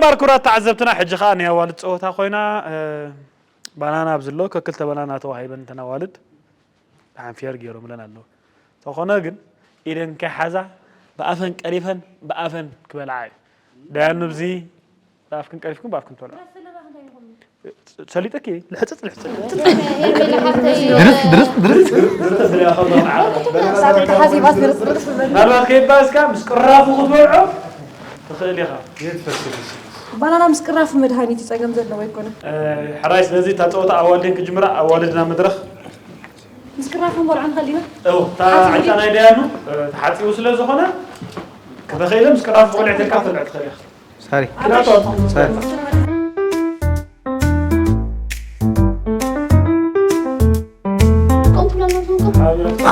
ባር ክቡራት ተዓዘብትና፣ ሕጂ ኸኣ ናይ ኣዋልድ ጸወታ ኮይና፣ እ፣ ባናና ኣብ ዘሎ ከክልተ ባናና ተዋሂበን እተን ኣዋልድ ደሓን ፌር ገይሮምለን ኣለዉ። ተኾነ ግን ኢደን ከይሓዛ ብኣፈን ቀሪፈን ብኣፈን ክበልዓ እዩ። ደያኑ ብዚ ብኣፍክን ቀሪፍኩም ብኣፍክን ትበልዓ። ሰሊጠኪ፣ ልሕጽጽ፣ ልሕጽጽ። ድርጽ፣ ድርጽ፣ ድርጽ። ናብራ ከይባዝካ ምስ ቅራፉ ክትበልዖ ትኽእል ኢኻ። ባናና ምስ ቅራፉ መድሃኒት እዩ፣ ጸገም ዘለዎ ኣይኮነን። እ፣ ሕራይ፣ ስለዚ እታ ጸወታ ኣዋልድን ክጅምራ፣ ኣዋልድና መድረኽ። ምስ ቅራፉ ንበልዖ ንኽእል ኢና። እው፣ እታ ዓንጫ ናይ ደያኑ፣ እ፣ ተሓጺቡ ስለ ዝኾነ፣ ከተኽኢለ ምስ ቅራፉ ክበልዕ ተልካ ክትበልዕ ትኽእል ኢኻ። ሳሪ። ሳሪ።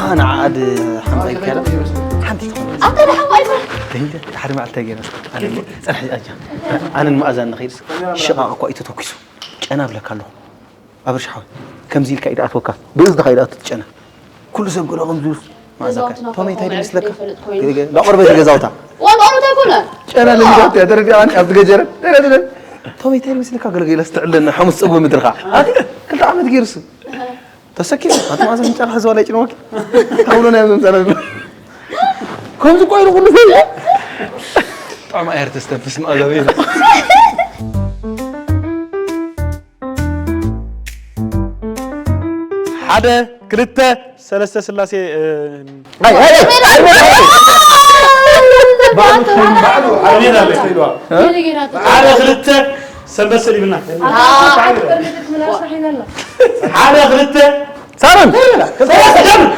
ኣነ ዓድ ሓምሳ ይካየድ። ሓንቲ ትኾን። ኣንተ ደሓን ኣይኮን። ደይደ፣ ሓደ መዓልቲ ገይረ። ኣነ ጽናሕ ኣጃ። ኣነን መኣዛን ንኸይድስ ሽቓቕ እኳ እዩ ተተኲሱ። ጨና እብለካ ኣለኹ። ኣብርሽ ሓወይ፣ ከምዚ ኢልካ ኢዳ ኣትወካ። ብእዝንኻ ኢዳ ኣትትጨና። ኩሉ ሰብ ገለ ከም ዝብሉስ መኣዛካ። ገዛውትና ቶመይ እንታይ ይመስለካ? ዘይፈልጥ ኮይኑ። ገ-፣ ገ-፣ ዳቆርበት ገዛውታ። ዋን ኦሮት ኣይኮነ። ጨና ለሚዳት እያ፣ ተረዲኣ፣ ኣንቲ ኣብቲ ገጀረ። ተረዲኣ። ቶመይ እንታይ ይመስለካ? ገለ ገለ ስትዕለና፣ ሓሙስ ጸጉሪ ምድርኻ። ኣቲ ክልተ ዓመት ገይሩስ። ተሰኪፉ፣ ኣቲ መኣዛ ፍንጫ ክሕዝ ዋላ ይጭንወኪ። ተብሎ ናይ ዘምጻና። ከምዚ እኮ ኢሉ ኩሉ ሰብ። ጣዕማ ኣየር ተስተንፍስ መኣዛ በይኑ። ሓደ፣ ክልተ፣ ሰለስተ ስላሴ፣ እ፣ ኣይ፣ ኣይ፣ ኣይ፣ ኣይ፣ ኣይ። ባዕሉ፣ ባዕሉ፣ ሓደ፣ ክልተ፣ ሰንበት ሰሊብና። ሓደ፣ ክልተ፣ ሳሮን! ሰለስተ፣ ጀምር!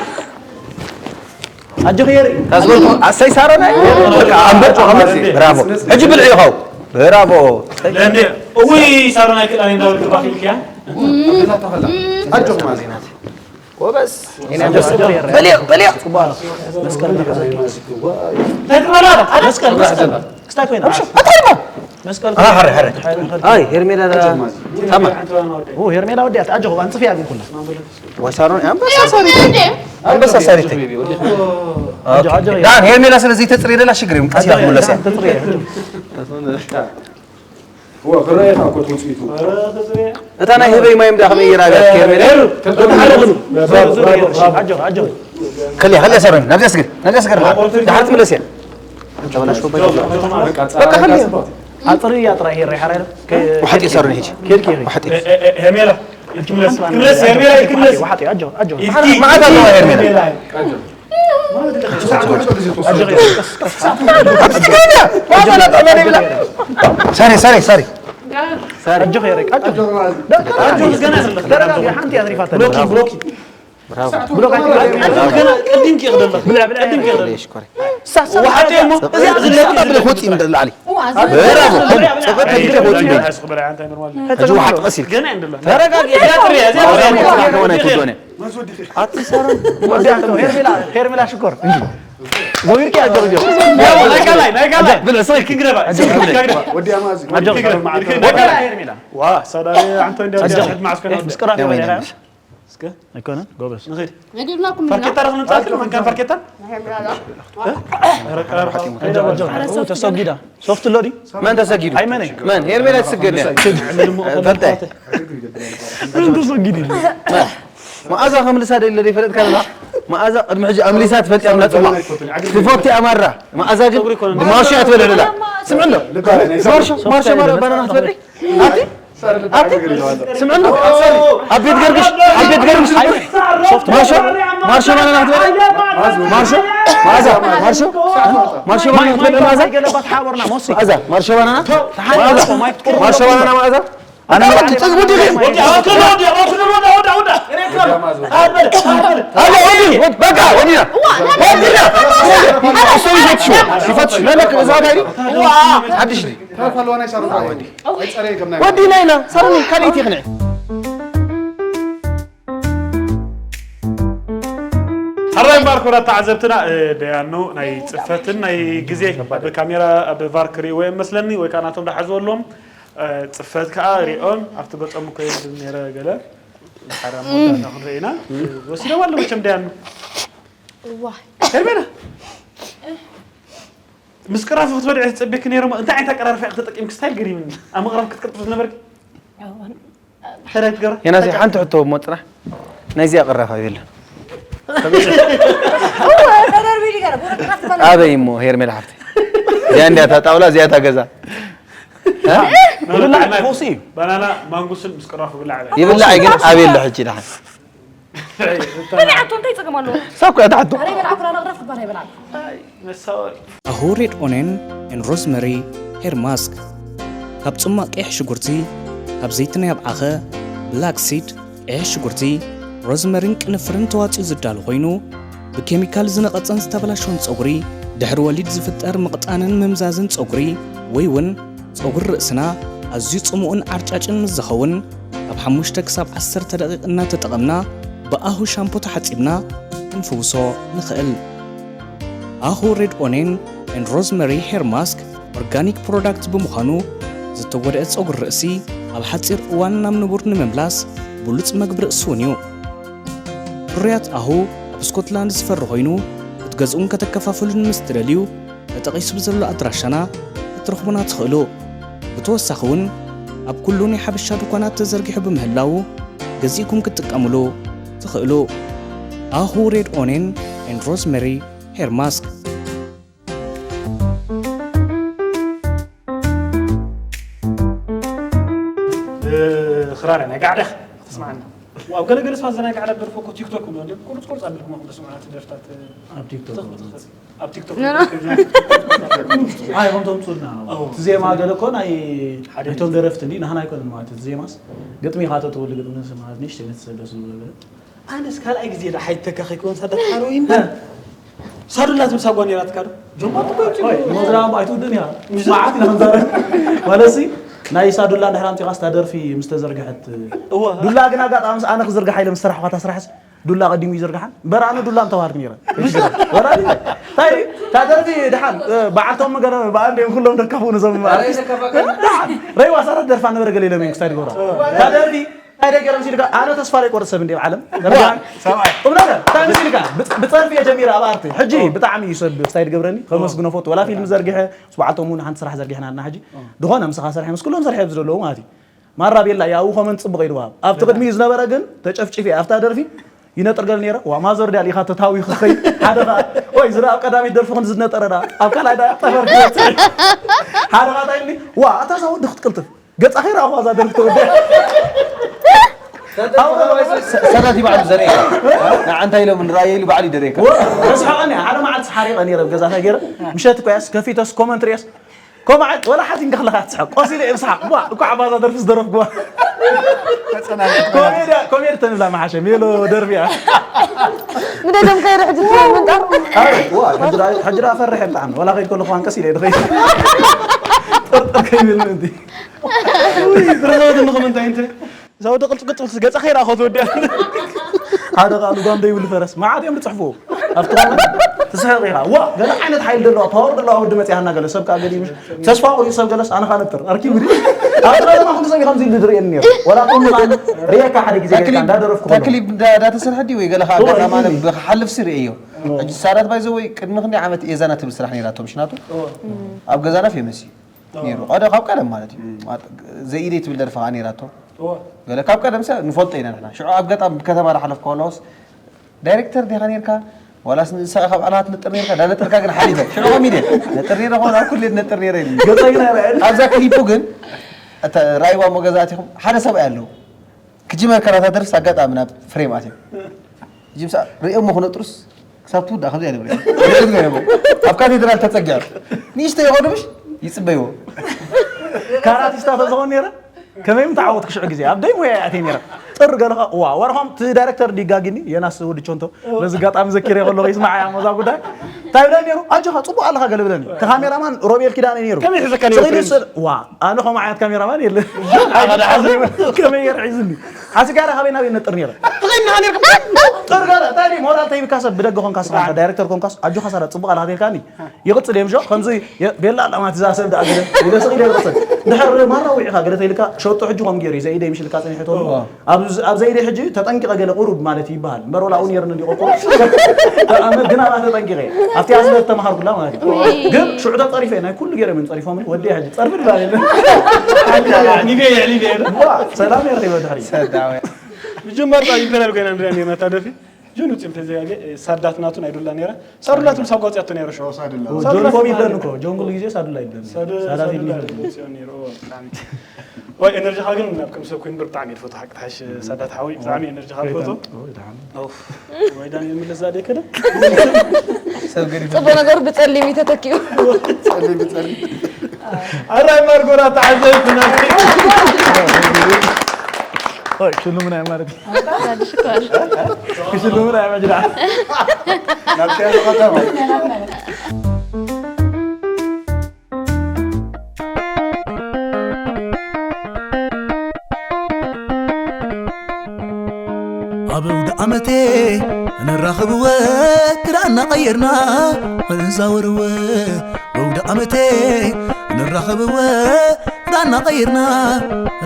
ኣጆኺ የርኢ። ታዝበልኩ፣ ኣሰይ ሳሮናይ። በቃ፣ ኣንበር ጨዋታ መሲ። ብራቮ። ሕጂ ብልዒ ይኸው። ብራቮ። ለንዴ፣ እውይ፣ ሳሮናይ ክዳን እንዳበልክ ባኺልክያ። ኣጆኹም ኣዜናት። ጎበዝ። በልዮ፣ በልዮ። መስቀል፣ መስቀል። መስቀል፣ መስቀል። ኣታ እኮ። መስቀል። ኣታ፣ ሕረ፣ ሕረ። ኣይ፣ ሄርሜላ ዳ-፣ ታማ። ኦ፣ ሄርሜላ ወዲያት፣ ኣጆኹ፣ ኣንጽፍያ ግን ኩላ። ወሳሮን፣ ኣንበሳ ሳሪት። ኣንበሳ ሳሪት። ኣጆ፣ ኣጆ። ዳን፣ ሄርሜላ ስለ ዘይተጽሪ ደላ ሽግር እዩ፣ ቀስ ኢላ ትምለስ እያ። ተጽሪ። እዋ፣ ክረኣየካ እኮ ትውጽኢቱ። እታ ናይ ህበይ ማይ ምዳ ከመይ ይራጋት ከመይ? ሄሩ፣ ተደብሓለኹ። ኣጆ፣ ኣጆ። ከልያ፣ ከልያ ሰረን፣ ናብዚያ ስገድ፣ ናብዚያ ስገድ። ደሓር ትምለስ እያ። ተበላሽኮ በቃ፣ በቃ፣ ከልያ። ኣጥሪ እያ ጥራይ ሄረ፣ ሓራይ። ውሓጥ ይሰርኒ ሕጂ። ኬድኪ ሄረ። ውሓጥ። ሄርሜላ፣ ክትምለስ፣ ሄርሜላ፣ ክትምለስ። ውሓጥ፣ ኣጆ፣ ኣጆ። ኢልኪ። መዓት ኣለዋ ሄርሜላ። ኣጆ። ሳሪ፣ ሳሪ፣ ሳሪ። ኣጆኺ የረይ፣ ኣጆኺ። ኣጆኺ፣ ገና ዘለኺ። ተረጋጊ፣ ሓንቲ እያ ተሪፋታ። ብሎኪ፣ ብሎኪ። ብሎክ፣ ብሎክ፣ ኣጆኺ። ገና ቀዲምኪ ይኽደለኺ። ብልዕ፣ ብልዕ። ቀዲምኪ ይኽደለኺ። ሽኮር። ሳሳ፣ ወሓጠ እሞ፣ እዚኣ ዝለኪ ብለኽ ወፂ እንደላዓሊ። ብራቮ፣ ከም ፀቐጥ ኢልካ ወፂ። ሕጂ ወሓጥ ቀስ ኢልካ። ገና እንደላ። ተረጋጊ፣ እዚኣ ጥሪ፣ እዚኣ ጥሪ። ከሆነ ትጎነ። ኣቲ ሳሮን። ወዲያ፣ ሄርሜላ፣ ሄርሜላ ሽኮር። እንጂ። ጎይርኪ ኣጆ፣ ኣጆ። ያው፣ ናይ ካልኣይ፣ ናይ ካልኣይ። ብለ፣ ሰይ። ክንግረባ፣ ክንግረባ። ወዲያ ማዚ። ኣጆ። ክንግረባ። ናይ ካልኣይ ሄርሜላ። ዋ፣ ሳዳሪ፣ ኣንቶ እንዲያ፣ ኣጆ። ሕድ ማዕስከር። ምስ ቅራፍ ወዲያ። ይበላ። እስከ። ኣይኮነ፣ ጎበዝ። ንኸይድ። ነጊርናኩም ኢና። ፋርኬታ ረኽኒ ምጻእክን፣ መን ካን ፋርኬታ? ናይ ሄርሜላ። ኧረ፣ ቀራርባ። ኣጆ፣ ኣጆ። ተሰጊዳ። ሶፍት ሎዲ። መን ተሰጊዱ? ሃይመነ። መን? ሄርሜላ ትስገድ እያ። ፈልጠ። መን ተሰጊዱ? መዓዛ ከምልሳ ደለ ዘይፈለጥካ ደላ? መዓዛ ቅድሚ ሕጂ ኣምሊሳ ትፈልጥ እያ፣ ምናጽማ። ትፈት እያ ማራ። መዓዛ ግን ማርሾ እያ ትበልዕ ደላ። ስምዕ ኣሎ። ማርሾ፣ ማርሾ ማራ ባናና ክትበልዒ? ኣቲ? ኣቲ? ስምዕ ኣሎ። ኣብ ቤት ገርግሽ፣ ኣብ ቤት ገርግሽ። ማርሾ፣ ማርሾ ባናና ክትበልዒ? ማርሾ፣ መዓዛ፣ ማርሾ፣ ማርሾ ባናና ክትበልዒ መዓዛ? መዓዛ፣ ማርሾ ባናና? መዓዛ፣ ማርሾ ባናና መዓዛ? ኣነ ወዲ፣ ወዲ፣ ወዲ፣ ወዲ፣ ወዲ፣ ወዲ፣ ወዲ። ኣለ፣ ወዲ፣ ወዲ፣ በቃ፣ ወዲና። ወዲና። እሱ ይፈትሹ፣ ይፈትሹ። ለለክ እዛ ታይዲ? ሓድሽ ድዩ? ወዲ ናይና፣ ሳሮን ካልኣይቲ ይኽንዕ። ሕራይ እምበኣር ክቡራት ተዓዘብትና፣ እ፣ ደያኑ ናይ ጽፈትን ናይ ግዜ ኣብ ካሜራ ኣብ ቫር ክርእይዎ እዮም መስለኒ፣ ወይ ከኣ ናቶም ዝሓዝዎ ኣለዎም። እ፣ ጽፈት ከኣ ሪኦም ኣብቲ ገጾም እኮ የብል ነይረ ገለ። ድሓር ኣብ መወዳእታ ክንርኢ ኢና። እ፣ ወሲዶም ኣለዉ መቸም ደያኑ። እዋይ። ሄርሜላ። ምስ ቅራፍ ክትበልዕ ዝጸበክ ነይረ እሞ እንታይ ዓይነት ኣቀራርፋ ኢኻ ተጠቂምክ? ስታይል ገሪምኒ። ኣብ ምቕራፍ ክትቅልጥፍ ዝነበርክ? ሕራይ ትገብራ? የናሲ ሓንቲ ሕቶ እሞ ጽናሕ። ናይዚኣ ቅራፍ ኣይብልን። ኣበይ እሞ ሄርሜላ ሓፍቲ? እዚኣ እንድያ እታ ጣውላ፣ እዚኣ እታ ገዛ። ይብላዕ ፈውሲ እዩ። ባናና ማንጉስን ምስ ቅራፍ ብላዕ። ይብላዕ ግን ኣበይ ኣሎ ሕጂ ደሓን? ከመይ ዓቶ እንታይ ጸገም ኣለዎ? ሳብ እኮ እያ ትሓቶ። ኣረ ይበልዓ ኩላ ነቕረፍ ክባር ኣይበልዓ መሳወሪ። ኣሁ ሬድ ኦኔን ኤን ሮዝመሪ ሄር ማስክ ካብ ጽማቕ ቀይሕ ሽጉርቲ፣ ካብ ዘይቲ ናይ ኣብዓኸ፣ ብላክ ሲድ፣ ቀይሕ ሽጉርቲ፣ ሮዝመሪን ቅንፍርን ተዋጺኡ ዝዳሎ ኮይኑ፣ ብኬሚካል ዝነቐጸን ዝተበላሸወን ጸጉሪ፣ ድሕሪ ወሊድ ዝፍጠር ምቕጣንን ምምዛዝን ጸጉሪ፣ ወይ እውን ጸጉሪ ርእስና ኣዝዩ ጽሙእን ዓርጫጭን ምስ ዝኸውን፣ ካብ ሓሙሽተ ክሳብ ዓሰርተ ደቂቕ እናተጠቐምና ብኣሁ ሻምፖ ተሓጺብና ክንፍውሶ ንኽእል። ኣሁ ሬድ ኦኔን ኤንድ ሮዝመሪ ሄር ማስክ ኦርጋኒክ ፕሮዳክት ብምዃኑ፣ ዝተጎድአ ጸጉሪ ርእሲ ኣብ ሓጺር እዋን ናብ ንቡር ንምምላስ ብሉጽ መግቢ ርእሲ እውን እዩ። ፍርያት ኣሁ ኣብ ስኮትላንድ ዝፈሪ ኮይኑ፣ ክትገዝኡን ከተከፋፍሉን ምስ ትደልዩ፣ ተጠቒሱ ብዘሎ ኣድራሻና ክትረኽቡና ትኽእሉ። ብተወሳኺ እውን ኣብ ኩሉ ናይ ሓበሻ ድኳናት ተዘርጊሑ ብምህላዉ ገዚእኩም ክትጥቀምሉ ትኽእሉ። ኣሁ ሬድ ኦኔን ኤንድ ሮዝመሪ ሄር ማስክ። ክራር ናይ ጋዕዳ ተስማዓና። ኣብ ገለ ገለ ሰባት ዘናይ ጋዕዳ ደርፎ እኮ ቲክቶክ ብሎ እንደ ቁርጽ ቁርጽ ኣቢልኩም ኣኹም ተስማዓና ደርፍታት ኣብ ቲክቶክ ኣብ ቲክቶክ ኖ፣ ኖ። ኣይ ከም ተምፁልና እቲ ዜማ ገለ እኮ ናይ ናይቶም ደረፍቲ እንዲ ናህና ኣይኮነን ማለት እቲ ዜማስ ግጥሚ ኢኻ ተተወሉ ግጥሚ ማለት ንእሽተይ ነቲ ሰብ ደስ ዝብሎ ገለ ኣነስ ካልኣይ ግዜ ዳ ሓይተካ ከይኮን ሳዳ ሓሮይ እምበር ሳዱላ ትብል ሳጓ ነይራትካ ዶ? ጀማርኩ እኮ እኮ ሞዝራም ኣይትውድን ኢኻ መዓት ኢና ክንዛረብ ማለትሲ ናይ ሳዱላ እንድሕር ኣምፂኻስ እታ ደርፊ ምስ ተዘርግሐት እዋ ዱላ ግን ኣጋጣሚ ኣነ ክዝርግሓ ኢለ ምስ ሰራሕኳ እታ ስራሕስ ዱላ ቀዲሙ ይዝርግሓን እምበር ኣነ ዱላ ምተዋሃድኩ ነይረ ወላ እንታይ እታ ደርፊ ድሓን በዓልቶም ገለ ብኣንዴም ኩሎም ደካፉ ነዞም ኣርቲስት ድሓን ረይዋ ሳራት ደርፋ ነበረ ገለ ኢሎም እዮም ክሳይ ድገብራ እታ ደርፊ እንታይ ደገረም ሲልካ ኣነ ተስፋ ዘይቆርጥ ሰብ እንደ ዓለም ቁም ነገር እንታይ ምስ ኢልካ ብፀርፊ እየ ጀሚረ ኣብ ኣርቲ ሕጂ ብጣዕሚ እዩ ሰብ ክሳይ ድገብረኒ ከመስግኖ ፈቱ ወላ ፊልም ዘርጊሐ ምስ በዓልቶም እውን ሓንቲ ስራሕ ዘርጊሕና ኣለና ሕጂ ድኾነ ምሳኻ ሰርሐ ምስ ኩሎም ሰርሐ ዝደለዉ ማለት እዩ ማራ ቤላ ያው ኮመንት ጽቡቕ እዩ ድባብ ኣብቲ ቅድሚ ዝነበረ ግን ተጨፍጭፊ ኣብታ ደርፊ ይነጥር ገል ነይረ ዋ ማዘር ዳል ኢኻ ተታዊ ክኸይ ሓደ ኸ ወይ ዝራ ኣብ ቀዳሚት ደርፊ ክንዲ ዝነጠረ ዳ ኣብ ካልኣይ ዳ ጠፈር ክወጽእ ሓደ ኸ ታይኒ ዋ ኣታ ዛ ወዲ ክትቅልጥፍ ገጻ ኸይራ ኣኹ ኣዛ ደርፊ ተወደ ሰዳት ይባዕሉ ዘርእየካ ንዓንታ ኢሎም ንረኣየ ኢሉ ባዕሉ ይደርእየካ ተስሓቐኒ ሓደ መዓልቲ ሓሪቐ ነይረ ገዛ እንታይ ገይረ ምሸት ኮያስ ከፊተስ ኮመንት ርየስ ኮማዓት ወላ ሓዚንካ ከለካ ትስሕቅ ቆሲለ እየ ብስሓቅ ቧ እኳ ዓባዛ ደርፊ ዝደረፍኩዋ ኮሜድያ ኮሜዲ ተንብላ መሓሸ ሜሎ ደርፊ እያ ምደደም ከይደ ሕጂ ትብል ምንጣር ሕጅራ ፈርሕ ብጣዕሚ ወላ ከይድ ከለኩ ኣንቀስ ኢለ ድኸይ ጥርጥር ከይብል ምንቲ ብረኸበት እንኹም እንታይ እንተ እዛ ወዲ ቅልጽ ቅልጽ ምስ ገጻ ከይረኣኾ ትወድያ ሓደ ቃሉ ጓም ደይብሉ ፈረስ መዓት እዮም ዝጽሕፉ ኣብቲ ኮመንት ትስሕቕ ኢኻ ዋ ገለ ዓይነት ሓይሊ ዘለዋ ፓወር ዘለዋ ወዲ መፅያና ገለ ሰብ ከዓ ገዲምሽ ተስፋ ቁሪኡ ሰብ ገለስ ኣነ ኻነጥር ኣርኪቡ ድዩ ኣብቲ ከተማ ኩሉ ሰብ እዩ ከምዚ ኢሉ ዝርእየኒ ነይሩ ወላ ኮምኻን ርእየካ ሓደ ግዜ ጌርካ እንዳደረፍኩ ከሎ ተክሊፕ እንዳ- እንዳተሰርሐ ድዩ ወይ ገለ ከዓ እወ፣ ኣጋጣሚ ኣነ እዩ። ብክሓልፍ ሲ ርእየዮ ሕጂ ሳዳት ባይዘ ወይ ቅድሚ ክንደይ ዓመት ኤዛና ትብል ስራሕ ነይራቶ ምሽናቱ ኣብ ገዛና ፌመስ እዩ ነይሩ ቀደ ካብ ቀደም ማለት እዩ ዘኢደይ ትብል ደርፊ ከዓ ነይራቶ ገለ ካብ ቀደም ሰ ንፈልጦ ኢና ንሕና ሽዑ ኣብ ገጣም ብከተማ ዳሓለፍካ ከለስ ዳይሬክተር ዲኻ ነርካ ዋላስ ንሳ ኢኻ ባዕልኻ ትነጥር ነርካ ዳነጠርካ ግን ሓሊፈ ሽዑ ኮሚድየ ነጥር ነረ ኾን ኣብ ኩሌ ነጥር ነረ ኢሉ ገጸግና ርአን ኣብዛ ክሊፑ ግን እተ ራእይዋ ሞ ገዛ ኣቲኹም ሓደ ሰብኣይ ኣለዉ ክጅመር ከላታ ደርስ ኣጋጣሚ ናብ ፍሬም ኣትዮም ጅምሳ ርእዮሞ ክነጥሩስ ክሳብ ትውዳእ ከምዚ ኣይነብር ኣብ ካቴድራል ተፀጊዖም ንእሽተይ ይኸዱ ምሽ ይፅበይዎ ካራቲስታ ተዝኾን ነረ ከመይ ምተዓወት ክሽዑ ግዜ ኣብ ደይ ሙያ ኣትየ ነረ ጥር ገለኻ እዋ ወርሖም እቲ ዳይሬክተር ዲጋጊኒ የናስ ወዲ ቾንቶ በዚ ኣጋጣሚ ዘኪረ ከለኹ ይስማዓ እያ መዛ ጉዳይ እንታይ ብለኒ ነሩ ኣጆኻ ፅቡቅ ኣለኻ ገለ ብለኒ እቲ ካሜራማን ሮቤል ኪዳነ ነሩ ከመይ ሒዘካ ነይሩ ዋ ኣነ ከምኡ ዓይነት ካሜራማን የለ ከመይ ገይረ ሒዝኒ ሓሲጋረ ካበይ ናበይ ነጥር ነረ ጥርገረ ታዲ ሞራል ተይብካ ሰብ ብደገ ኮንካ ስኻ ዳይሬክተር ኮንካስ ኣጆኻ ሳዳ ጽቡቕ ኣላ ክትልካኒ ይቕጽል እዮም ጆ ከምዚ የ- ቤላ ኣለማት እዛ ሰብ ደኣ ገለ ኢለ ስቕ ኢለ ይቕጽል ድሕር ማራ ውዒኻ ገለ ተይልካ ሸጡ ሕጂ ከም ገይሩ እዩ ዘኢደ ይምሽልካ ጸኒሑ ተሉ ኣብ ኣብ ዘይደ ሕጂ ተጠንቂቐ ገለ ቁሩብ ማለት ይበሃል እምበር ወላ እውን የርኒ እንዲቆ ቁሩብ ኣመት ግን ኣብኣ ተጠንቂቐ ኣብቲ ኣስለት ተማሃርኩላ ማለት እዩ ግን ሽዑ ተጸሪፈ ናይ ኩሉ ገይረ ምን ጸሪፎም ወዲ ሕጂ ጸርፍ ድባል የለን ሊቤ ሊቤ ሰላም የርኺበ ድሕሪ ሰዳዊ ምጅማር ጣ ኢምፔሪያል ኮይና ንሪኣ ነርና እታ ደርፊ ጆን ውፅም ተዘጋገ ሳዳት ናቱ ናይ ዱላ ነራ ሳዱላ ትብል ሳብ ጓፅያቶ ነረ ሸ ሳዱላ ጆን ኮም ይብለን እኮ ጆን ኩሉ ግዜ ሳዱላ ይብለን ሳዳት ይብለን ወይ ኤነርጂኻ ግን ናብ ከም ሰብ ኮይኑ ብጣዕሚ ይፈቱ ሓቂ ሓሽ ሳዳት ሓወይ ብጣዕሚ ኤነርጂኻ ይፈቱ ወይ ዳን ይምለስ ዛደ ከደ ሰብ ገሪ ጽቡቅ ነገሩ ብጸሊም ተተኪኡ ጸሊም ጸሊም ኣራይ ማርጎራ ተዓዘብትና ሽሉምና ማለት ሽሉምና መጅራ ናብቲያ ከተማ ኣብ ኣውደ ዓመቴ ንራኸብወ ክዳና ቀይርና ንዛወርወ ኣውደ ዓመቴ ንራኸብወ ዳና ቀይርና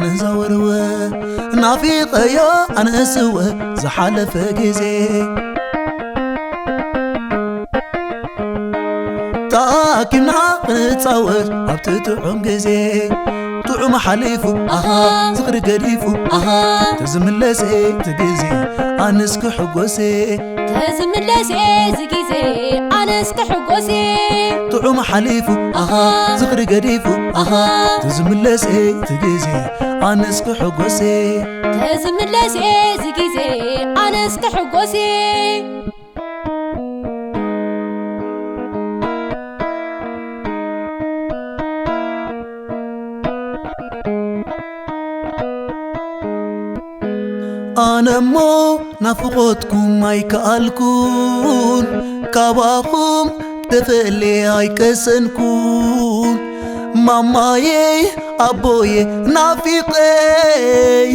ንዛወርወ ናፊቀዮ ኣነስወ ዝሓለፈ ግዜ ተኣኪብና ክንፃወት ኣብቲ ጥዑም ግዜ ጥዑም ሓሊፉ ኣኻ ዝኽሪ ገዲፉ ኣኻ ተዝምለሰ እቲ ግዜ ኣነስ ክሕጎሰ ተዝምለስ እዚ ግዜ ኣነስ ክሕጎስ ጥዑም ሓሊፉ ኣኻ ዝኽሪ ገዲፉ ኣኻ ተዝምለስ እቲ ግዜ ኣነስ ክሕጎስ ተዝምለስ እዚ ግዜ ኣነስ ክሕጎስ ኣነሞ ናፍቖትኩም ኣይከኣልኩን ካባኹም ተፈልየ ኣይቀሰንኩን ማማየ ኣቦየ ናፊቐይ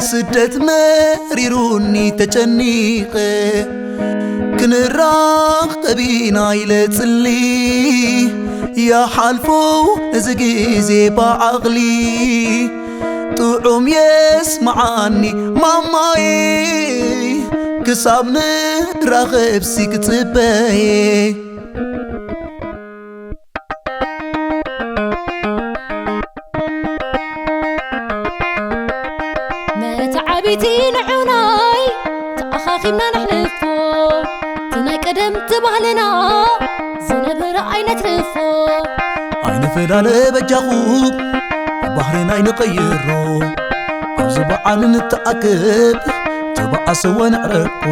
ስደት መሪሩኒ ተጨኒቐ ክንራኸብ ኢና ኢለ ጽሊ ይሓልፎ እዚ ግዜ ብዓቕሊ ጥዑም የስምዓኒ ማማይ ክሳብ ንራኸብሲ ክጽበየ መተዓቢቲ ንዑናይ ተኣኻኺብና ነሕልፎ እቲ ናይ ቀደም ትባህልና ዝነበረ ኣይነትርፎ ኣይንፈላለ በጃኹም ባህርና ኣይንቐይሮ ኣብዚ በዓል ንተኣክብ ተበኣሰወ ንዕረቁ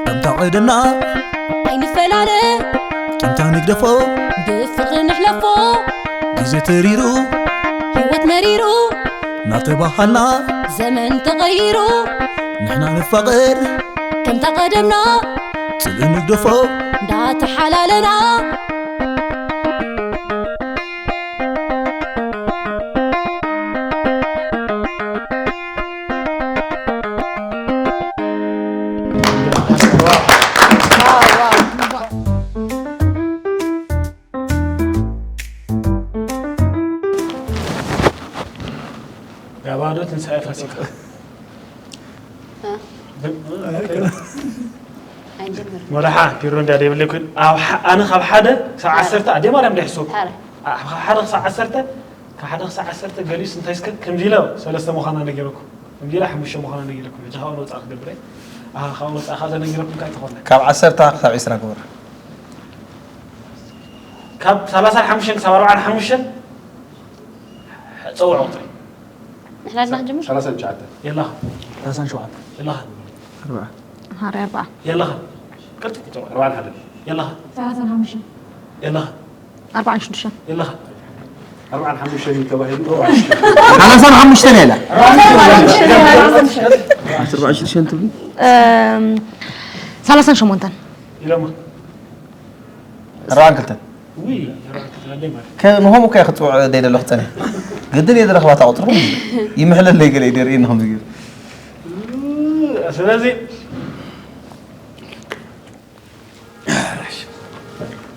ከምታ ቀደምና ኣይንፈላለ ቂምታ ንግደፎ ብፍቕሪ ንሕለፎ ግዜ ተሪሩ ህይወት መሪሩ ናተባሃልና ዘመን ተቐይሩ ንሕና ንፋቐር ከምታ ቀደምና ጽልኢ ንግደፎ እንዳተሓላለና ጋባዶ ትንሳኤ ፋሲካ መራሓ ፒሮ እንዳ ደይብለይ ኩን ኣብ ኣነ ካብ ሓደ ክሳብ ዓሰርተ ኣደ ማርያም ደሕሶ ካብ ሓደ ክሳብ ዓሰርተ ካብ ሓደ ክሳብ ዓሰርተ ገሊስ እንታይ እስከ ከምዚ ኢለ ሰለስተ ምዃና ነጊረኩም ከምዚ ኢለ ሓሙሽተ ምዃና ነጊረኩም ሕጂ ካብኡ ንወፃእ ክገብረ ኣኻ ካብኡ ንወፃእ ካብ ዘነጊረኩም ካብ ተኾነ ካብ ዓሰርተ ክሳብ ዒስራ ግበር ካብ ሰላሳን ሓሙሽተን ክሳብ ኣርባዓን ሓሙሽተን ፀውዖ ቁፅሪ ንሕና ድና ክንጅምር ሰላሳን ትሽዓተ የላኻ ሰላሳን ሸውዓተ የላኻ ኣርባዓ ሃሪ ኣርባዓ የላኻ ቅልጥፍ ቁፅሪ ኣርባዓን ሓደ የላኻ ሰላሳን ሓሙሽተን የላኻ ኣርባዓን ሽዱሽተን የላኻ ኣርባዓን ሓሙሽተን እዩ ተባሂሉ ሰላሳን ሓሙሽተን የላ ኣርባዓን ሽዱሽተን ትብሉ ሰላሳን ሸሞንተን ኢሎማ ኣርባዓን ክልተን ንሆም እኮ ክፅውዕ ደይ ደለኹ ፀኒ ግድን እየ ዝረኽባ ታቁፅርኩም ይምሕለለይ ገለ ደርእየኒ ከምዚ ገይሩ ስለዚ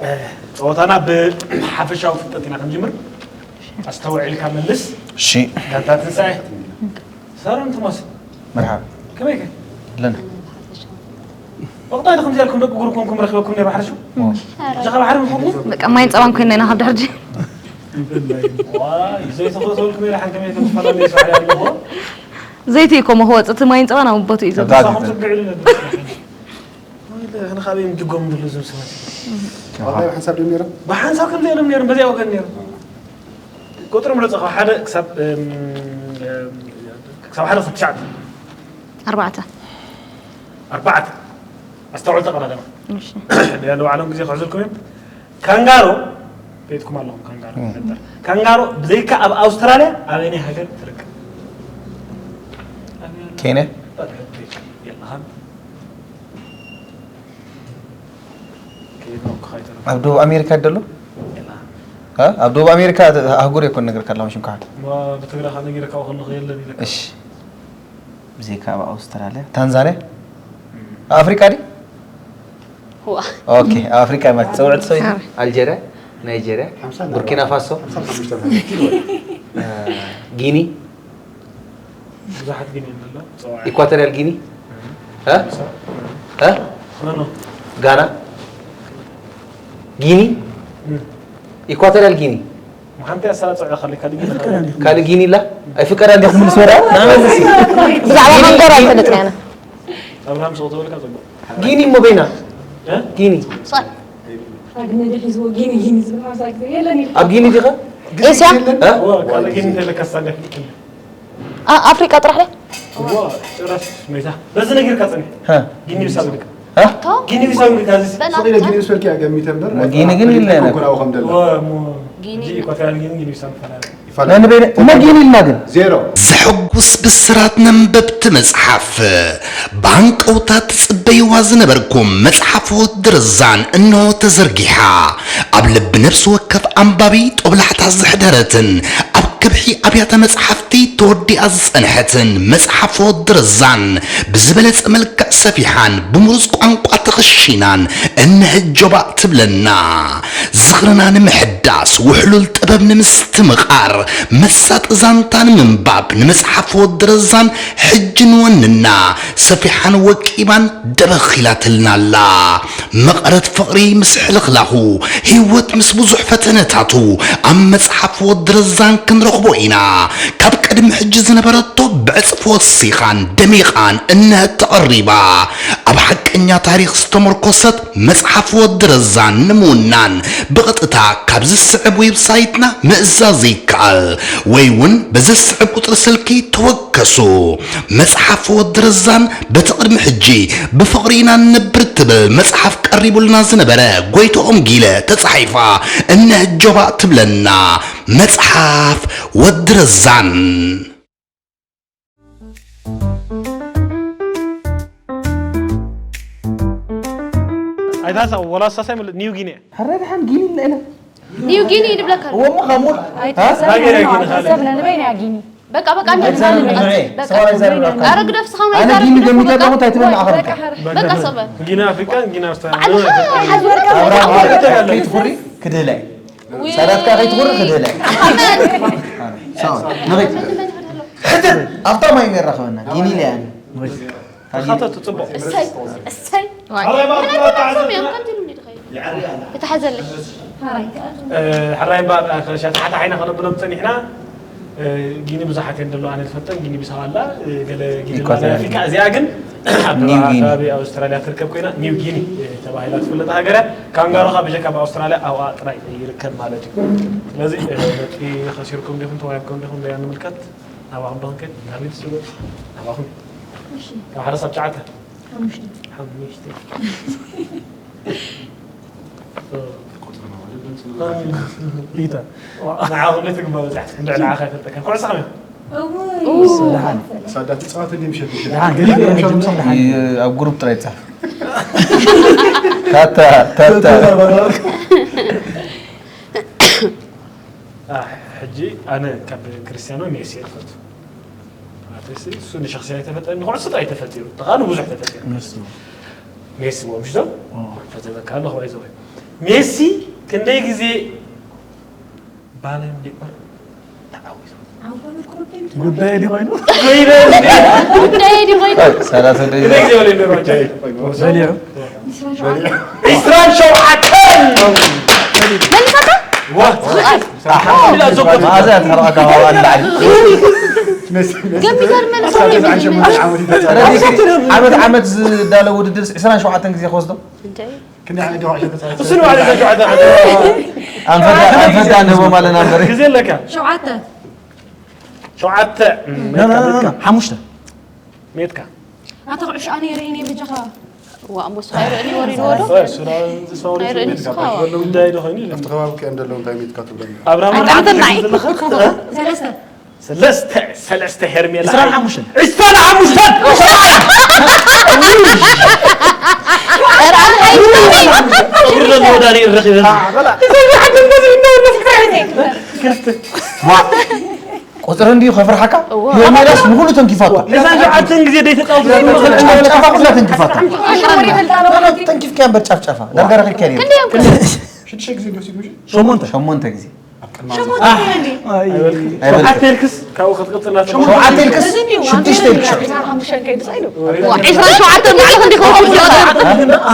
እ፣ ጸወታና ብሓፈሻዊ ፍልጠት ኢና ክንጅምር። ኣስተውዒልካ መልስ። እሺ። ጋንታ ትንሳኤ። ሳሮን ቶማስ። መርሓባ። ከመይ ከ? ኣለና። ወቕታ ኢለ ከምዚ ያልኩም ደቂ ጉሩ ኮንኩም ረኺበኩም ነይሩ ሓረሹ? ጃኻ ባሕሪ ምኾንኩም? በቃ ማይን ጸባን ኮይና ኢና ካብ ድሕር ዋይ፣ ዘይተኽእሎ ተበልኩም ነይሩ ሓን ከመይ ከም ትፈላለዩ ስራሕ ያለዎ? ዘይቲ እዩ ኮሞ ክወፅእ እቲ ማይን ጸባን ኣብ ቦትኡ እዩ ዘሎ። ተጋግዘ። ሳኹም ጽግዕ ኢሉ ነበር። ወይለ፣ ኣነ ካበይ ምድጎም ብሉ ዝም ሰባት። ዋላ ብሓንሳብ ድም ነይሮም? ብሓንሳብ ከምዚ ኢሎም ነይሮም፣ በዚያ ወገን ነይሮም። ቁጥሪ ምረጽ ካብ ሓደ ክሳብ፣ እም፣ እም፣ ክሳብ ሓደ ክሳብ ትሽዓተ። ኣርባዕተ። ኣርባዕተ። ኣስተውዕል ተቐዳደማ። እሺ። ያለ ባዕሎም ግዜ ክሕዝልኩም እዮም። ካንጋሮ፣ ቤትኩም ኣለኹም ካንጋሮ። ነበር። ካንጋሮ ብዘይካ ኣብ ኣውስትራልያ ኣበየናይ ሃገር ትርከብ? ኬንያ? የለኻን። ከየድነቕኩኻ ኣይተረፍኩ። ኣብ ደቡብ ኣሜሪካ ደሎ? የለኻን። እ? ኣብ ደቡብ ኣሜሪካ ኣህጉር ይኮን ነገር ካላውን ሽምካሓት። ማ ብትግራ ካብ ነጊረ ካብኡ ከለኹ የለን ኢለካ። እሺ። ብዘይካ ኣብ ኣውስትራልያ፣ ታንዛንያ? ኣብ ኣፍሪቃ ዲ? ዋ ኦኬ፣ ኣብ ኣፍሪቃ ማለት ጸውዕት ሰው ኣረ። ኣልጀርያ፣ ናይጀርያ፣ ሓምሳ ቡርኪና ፋሶ፣ ሓምሳ ሓሙሽተ እ፣ ጊኒ፣ ብዙሓት ግን የለን ኣሎ። ጸዋዒ። ኢኳቶሪያል ጊኒ፣ እ? እ? ኖ፣ ኖ። ጋና፣ ጊኒ፣ ኢኳቶሪያል ጊኒ። ሓንቲ ኣሰላጽዕ ዳኸለ ካልእ ግን ካልእ ጊኒ ላ? ኣይፍቀዳ እንዲኹም ንስወራ? ብዛዕባ መንጎር ኣይፈልጥን ኣነ። ኣብርሃም ስቕ ተበልካ ጽቡቕ። ጊኒ እሞ በይና። እ? ጊኒ። ሶሪ። ኣግነ ድሒዝዎ ጊኒ ጊኒ ዝብል ሓምሳ ግዜ የለን ኢሉ። ኣብ ጊኒ ዲኻ? ኤስያ? እ? ዋ፣ ካልእ ጊኒ እንተለካ ሳንዲያ ክትብል። ኣ- ኣፍሪቃ ጥራሕ ድያ? ዋ፣ ጭራሽ መይታ። በዚ ነጊርካ ጽንሕ። ሀ? ጊኒ ቢሳው ኢልካ። ሀ? ጊኒ ቢሳው ኢልካ እዚ። ስቕ ኢለ ጊኒ ስፈልኪ እያ ገሚተ እምበር ጊኒ ግን ይለና። ኮናዊ ከም ደላ ዋ፣ እሞ ጊኒ እዚ ኢኳቶሪያል ጊኒ ጊኒ ቢሳው ይባላል። ነንበይነ እሞ ጊኒ ኢልና ግን ዜሮ። ዘሐጉስ ብስራት ነንበብቲ መጽሓፍ። ብሃንቀውታ ትጽበይዋ ዝነበርኩም መጽሓፍ ወዲ ርዛን እንሆ ተዘርጊሓ። ኣብ ልቢ ነፍሲ ወከፍ ኣንባቢ ጦብላሕታ ዘሕደረትን ኣብ ከብሒ ኣብያተ መጽሓፍቲ ተወዲኣ ዝጸንሐትን መጽሓፍ ወዲ ርዛን ብዝበለጸ መልክዕ ሰፊሓን ብምሩጽ ቋንቋ ተኸሺናን እነሀ ጆባእ ትብለና። ዝኽርና ንምሕዳስ፣ ውሕሉል ጥበብ ንምስትምቓር፣ መሳጢ ዛንታ ንምንባብ፣ ንመጽሓፍ ወዲ ረዛን ሕጂ ንወንና፣ ሰፊሓን ወቂባን ደበኽ ኢላትልና ኣላ። መቐረት ፍቕሪ ምስ ሕልኽላኹ፣ ህይወት ምስ ብዙሕ ፈተነታቱ፣ ኣብ መጽሓፍ ወዲ ረዛን ክንረኽቦ ኢና። ካብ ቅድሚ ሕጂ ዝነበረቶ ብዕጽፊ ወሲኻን ደሚቓን እነሀ ተቐሪባ። ኣብ ሓቀኛ ታሪኽ ዝተመርኮሰት መጽሓፍ ወዲ ረዛን ንምውናን ብቐጥታ ካብ ዝስዕብ ዌብሳይትና ምእዛዝ ይከኣል፣ ወይ እውን በዚ ዝስዕብ ቁጽሪ ስልኪ ተወከሱ። መጽሓፍ ወዲ ረዛን በቲ ቅድሚ ሕጂ ብፍቕሪ ኢና ንነብር ትብል መጽሓፍ ቀሪቡልና ዝነበረ ጎይትኦም ጊለ ተጻሒፋ እነሀ ጆባእ ትብለና መጽሓፍ ወዲ ረዛን። ኣይታሳ ወላ ሳሳይ ምል ኒው ጊኒ። ሕራይ ደሓን ጊኒ ኢልና ኢና። ኒው ጊኒ ይድብለካ ኣሎ። እዎ እሞ ካብ ሙሉ ሃገር ሃገር ሰብ ነንበይና ጊኒ በቃ በቃ እንደ ኣይዛረብን በቃ ንዐ፣ በቃ ሰው ኣይዛረብ ኣካ። ኣረ ግደፍ ስኻ ኣነ ጊኒ ገሚተ ኣለኹ እንታይ ትብል ንዓኹም ከ? በቃ ሰበ ጊኒ ኣፍሪቃ ጊኒ ኣውስትራልያ። ዓለኻ ሓዝ ወርቃ ኣብራ ከይትኹሪ ክድህላይ። ሳዳትካ ከይትኹሪ ክድህላይ። ሰው ንኺድ። ሕትር ኣብታ ማይ ነራኸበና ጊኒ ኢለ ያኒ። ተኻተቱ ጽቡቕ። እሰይ እሰይ ሓራይ ባር ሓራይ ባር ተዓዘብቲ። ተዓዘብቲ። ተታሓዘለይ እ፣ ሕራይ እምበኣር፣ እ፣ ሸታሕቲ ሓይና ከነብሎም ጸኒሕና። እ፣ ጊኒ ብዙሓት እየን ዘለዋ፣ ኣነ ዝፈልጠን ጊኒ ቢሳው ኣላ፣ እ፣ ገለ ጊኒ ኣለዋ ኢኳቶርያ ናይ ኣፍሪካ። እዚኣ ግን ኣብ ኒው ጊኒ። ከባቢ ኣውስትራልያ ትርከብ ኮይና፣ ኒው ጊኒ፣ እ፣ ተባሂላ ትፍለጥ ሃገር እያ። ካንጋሮ ካብ ብጀካ ኣብ ኣውስትራልያ ኣብኣ ጥራይ ይርከብ ማለት እዩ። ስለዚ፣ እ፣ ነጥቢ ከሲርኩም ዲኹም፣ ተዋሂብኩም ዲኹም፣ በያ ንምልከት። ናባኹም ዶ ክንከይድ? ናበይ ትስሉ? ናባኹም። ካብ ሓደ ሳብ ትሽዓተ? ሓሙሽተ። ንዓኹም ነቲ ግንባር በጻሕቲ ክንዲ ንዓኻ ኣይፈልጠካን። ኩዕሶ ከመይ? ሳዳ ትጻወት እንዲ ምሸት ምሸት። ኣብ ግሩፕ ጥራይ ጻፍ። ታታ ታታ አ፣ ሕጂ ኣነ ካብ ክርስቲያኖ ሜሲ እየ ዝፈቱ። ኣቲ እሱ ንሸኽሲ ኣይተፈጠረ ንኩዕሶ ጥራይ ተፈጢሩ ተኻሉ ብዙሕ ተፈጢሩ። ሜሲ ሞ ምሽ ዶ ፈተበካ ኣለኹ ባይዘወ ሜሲ ክንደይ ግዜ ባለን ዲኦር ተዓዊቱ? ጉዳይ ዲ ኮይኑ? ጉዳይ ዲ ኮይኑ? ሰላሳ ደቂቃ በሊዑ። ዒስራን ሸውዓተን መልሳታ መዓዛ ትሕርቐካ ዋላ ንላዕሊ። ግን ይገርመን ዓመት ዓመት ዝዳለ ውድድር ዕስራን ሸውዓተን ግዜ ክወስዶ እሱ ንባዕሉ ዒስራን ሸውዓተን ኣንፈዳ ንህቦም ኣለና እምበር ግዜ ኣለካ ሸውዓተ ሸውዓተ ሓሙሽተ ሜትካ ኣታ ኩዕሾ ኣነ ይርእኒ በጃኻ ዋ እሞ ስኻ ይርእኒ ወሪድዎ ዶ ኣይርእኒ ስኻ ዋ ጉዳይ ዶ ኮይኑ ኣብቲ ከባቢ ከ እንደለዉ እንታይ ሜትካ ትብለኒ ኣብርሃም ኣይጠምተና እዩ ሰለስተ ሰለስተ ሰለስተ ሄርሜላ ዕስራን ሓሙሽተን ዕስራን ሓሙሽተን ኧረ ኣነ ኣይርእኒ ይረን ወዳኒ ረኺበን ቁፅሪ እንድዩ ከፍርሓካ ሄርሜላስ ንኩሉ ተንኪፋቶ ዕስራን ሸውዓተን ግዜ ደይተፃወቱ ጨፋ ኩላ ተንኪፋታ ተንኪፍካ እምበር ጫፍጫፋ ዳርጋ ረኺብካ ነይሩ ክንደይ እዮም ሽዱሽተ ግዜ እንዲወሲድ ምሽ ሸሞንተ ሸሞንተ ግዜ ሸሞንተ እንዴ ኣይበልክን ሸውዓተ ኢልክስ ካብኡ ክትቅፅል ናትካ ሸውዓተ ኢልክስ ሽዱሽተ ኢልክስ ዋ ዕስራን ሸውዓተን ባዕልኹ እንዲኹም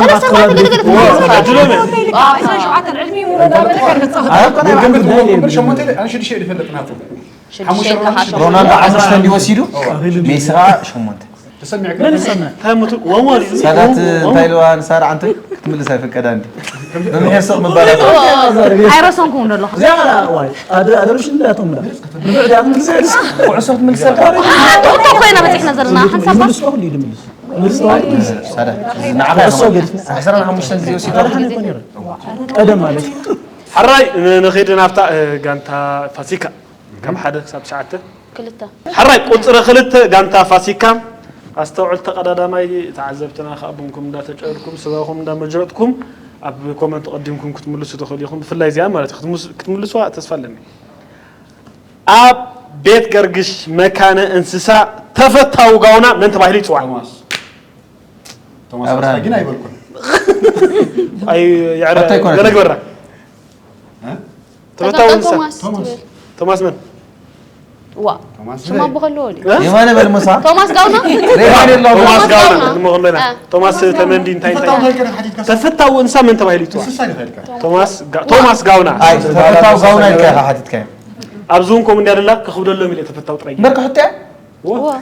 ሰለስተ ኳ ትግድግድ ዕድሎም እየ ሸውዓተ ዕድሚ ሙሉ ዳበለ ገምት ሸሞንተ ኢለ ኣነ ሽዱሽተ ኢለ ይፈልጥ ናቱ ሽዱሽተ ኢልካ ሮናልዶ ዓሰርተ እንዲወሲዱ ሜሲ ከዓ ሸሞንተ ተሰሚዕካ እንታይ ምትል ወንዋል እዩ ሳዳት እንታይ ኢልዋ ንሳር ዓንተ ክትምልስ ኣይፍቀዳ እንዲ ብምሄር ስቕ ምባላት ኣይረሰንኩም ደለኹ እዚኣ ዋይ ኣደ ኣደርሽ እንዳቶም ዳ ንብዕዳ ምልስ ኣይልስ ኩዕሶ ክትምልሰልካ እኮ ኮይና በፂሕና ዘለና ሓንሳብ ምልስ ከሁሉ ይድምልስ ምልስ ተዋል ሳዳት ንዓኻ ኩዕሶ ገዲፍና ዕስራን ሓሙሽተን ግዜ ወሲዱ ኣራሕነ ይኮን ይረ ቀደም ማለት እዩ ሕራይ ንኸይድ ናብታ ጋንታ ፋሲካ ካብ ሓደ ክሳብ ትሽዓተ ክልተ ሕራይ ቁፅሪ ክልተ ጋንታ ፋሲካ ኣስተውዕል ተቐዳዳማይ ተዓዘብትና ከዓ ቡንኩም እንዳተጨርኩም ስጋኹም እንዳመጀረጥኩም ኣብ ኮመንት ቀዲምኩም ክትምልሱ ትኽእሉ ኢኹም ብፍላይ እዚኣ ማለት እዩ ክትምልስዋ ተስፋ ኣለኒ ኣብ ቤት ገርግሽ መካነ እንስሳ ተፈታዊ ጋውና መን ተባሂሉ ይፅዋዕ ቶማስ ቶማስ ኣብርሃም። ግን ኣይበልኩን ኣይ ኣታ ኣይኮነትን። ገለግበራ ተፈታዊ እንስሳ ቶማስ ትብል ቶማስ መን ዋ ቶማስ ሽማ ብኸለዎ ድዩ የማነ በል ምሳ ቶማስ ጋውና ሬማ የለው ቶማስ ጋውና ጋውና። ንመኸለና አ። ቶማስ ተመንዲ እንታይ እንታይ ተፈታዊ እንስሳ መን ተባሂሉ ይፅዋዕ ቶማስ ጋ- ቶማስ ጋውና ኣይ ተፈታው ጋውና ኢልካ ኢኻ ሓቲትካዮ ኣብዚ እውን ከምኡ እንዲያ ደላ ከኽብደሎም ኢለ ተፈታዊ ጥራይ እምበር ክሕቶ እያ ዋ